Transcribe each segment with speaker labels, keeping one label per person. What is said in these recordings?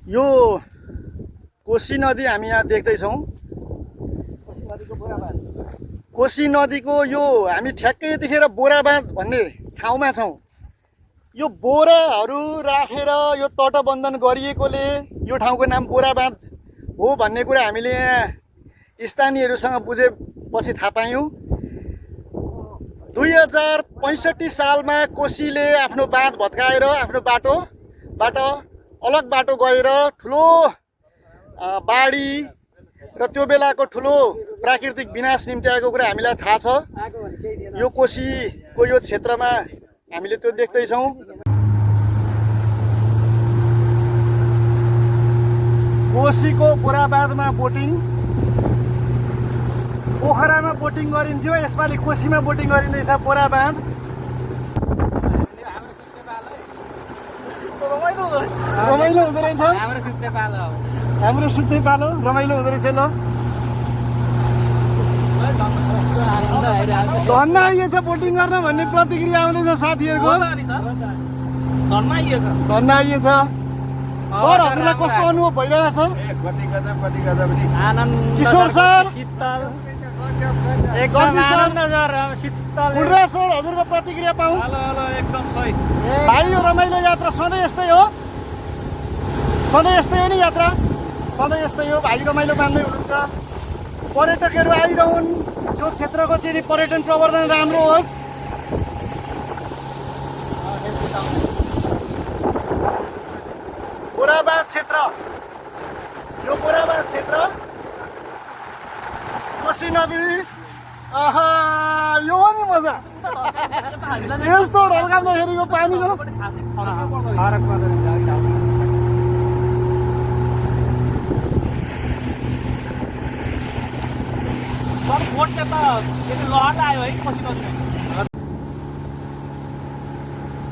Speaker 1: यो कोशी नदी हामी यहाँ देख्दैछौँ। कोशी नदीको यो हामी ठ्याक्कै यतिखेर बोराबाँध भन्ने ठाउँमा छौँ। यो बोराहरू राखेर यो तटबन्धन गरिएकोले यो ठाउँको नाम बोराबाँध हो भन्ने कुरा हामीले यहाँ स्थानीयहरूसँग बुझेपछि थाहा पायौँ। 2065 सालमा कोशीले आफ्नो बाँध भत्काएर आफ्नो बाटोबाट अलग बाटो गएर ठुलो बाढी र त्यो बेलाको ठुलो प्राकृतिक विनाश निम्ति आएको कुरा हामीलाई थाहा छ। यो कोशीको यो क्षेत्रमा हामीले त्यो देख्दैछौँ। कोशीको बोराबाँधमा बोटिङ, पोखरामा बोटिङ गरिन्थ्यो, यसपालि कोशीमा बोटिङ गरिँदैछ। बोराबाँध रमाइलो हुँदो रहेछ। हाम्रो सुत्ने पालो रमाइलो हुँदो रहेछ। ल धन्न आइएछ बोटिङ गर्न भन्ने प्रतिक्रिया आउँदैछ साथीहरूको। धन्न आइएछ। सर, हजुरलाई कस्तो अनुभव भइरहेछ? किशोर सर, सर हजुरको प्रतिक्रिया पाऊँ।
Speaker 2: एकदम सही
Speaker 1: भाइ, यो रमाइलो यात्रा सधैँ यस्तै हो? सधैँ यस्तै हो नि यात्रा? सधैँ यस्तै हो। भाइ रमाइलो मान्दै हुनुहुन्छ। पर्यटकहरू आइरहन्, यो क्षेत्रको चाहिँ पर्यटन प्रवर्धन राम्रो होस्। बोराबाँध क्षेत्र, यो बोराबाँध क्षेत्र कोशी नदी। आहा, यो हो नि मजा। यस्तो ढल्काउँदाखेरिको पानीको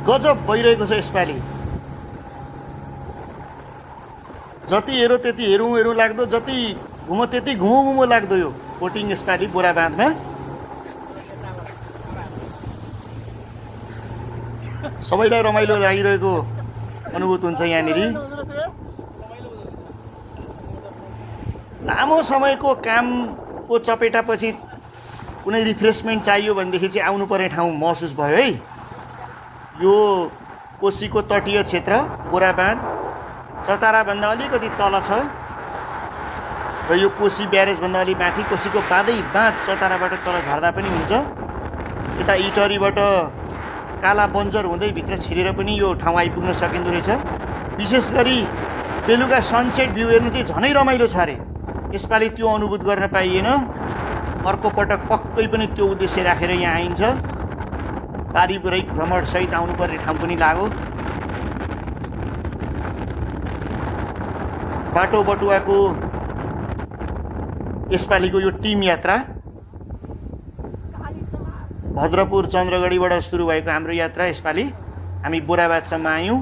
Speaker 1: गजब भइरहेको छ यसपालि। जति हेरो त्यति हेरौँ लाग्दो, जति घुमो त्यति घुमो लाग्दो यो बोटिङ यसपालि बोराबाँधमा। सबैलाई रमाइलो लागिरहेको अनुभूत हुन्छ यहाँनिर। लामो समयको कामको चपेटापछि कुनै रिफ्रेसमेन्ट चाहियो भनेदेखि चाहिँ आउनुपर्ने ठाउँ महसुस भयो है। यो कोशीको तटीय क्षेत्र बोराबाँध चताराभन्दा अलिकति तल छ र यो कोशी ब्यारेजभन्दा अलि माथि कोशीको बाँध चताराबाट तल झर्दा पनि हुन्छ। यता इटरीबाट काला बन्जर हुँदै भित्र छिरेर पनि यो ठाउँ आइपुग्न सकिँदो रहेछ। विशेष गरी बेलुका सनसेट भ्यू हेर्नु चाहिँ झनै रमाइलो छ अरे। यसपालि त्यो अनुभूत गर्न पाइएन। अर्को पटक पक्कै पनि त्यो उद्देश्य राखेर यहाँ आइन्छ। पारिवारिक भ्रमणसहित आउनुपर्ने ठाउँ पनि लाग्यो। बाटो बटुवाको यसपालिको यो टिम यात्रा भद्रपुर चन्द्रगढीबाट सुरु भएको हाम्रो यात्रा यसपालि हामी बोराबाँधसम्म आयौँ,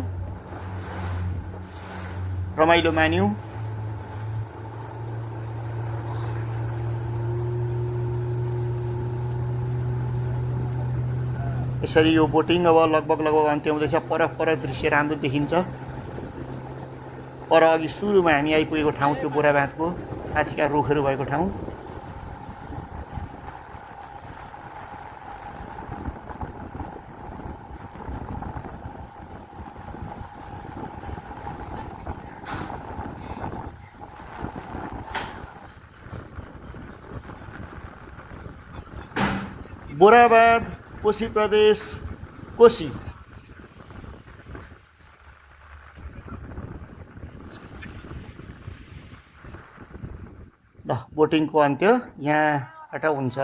Speaker 1: रमाइलो मान्यौँ। यसरी यो बोटिङ अब लगभग अन्त्य हुँदैछ। पर दृश्य राम्रो देखिन्छ। पर अघि सुरुमा हामी आइपुगेको ठाउँ त्यो बोराबाँधको माथिका रुखहरू भएको ठाउँ। बोराबाँध, कोशी प्रदेश, कोशी। ल, बोटिङको अन्त्य यहाँबाट हुन्छ।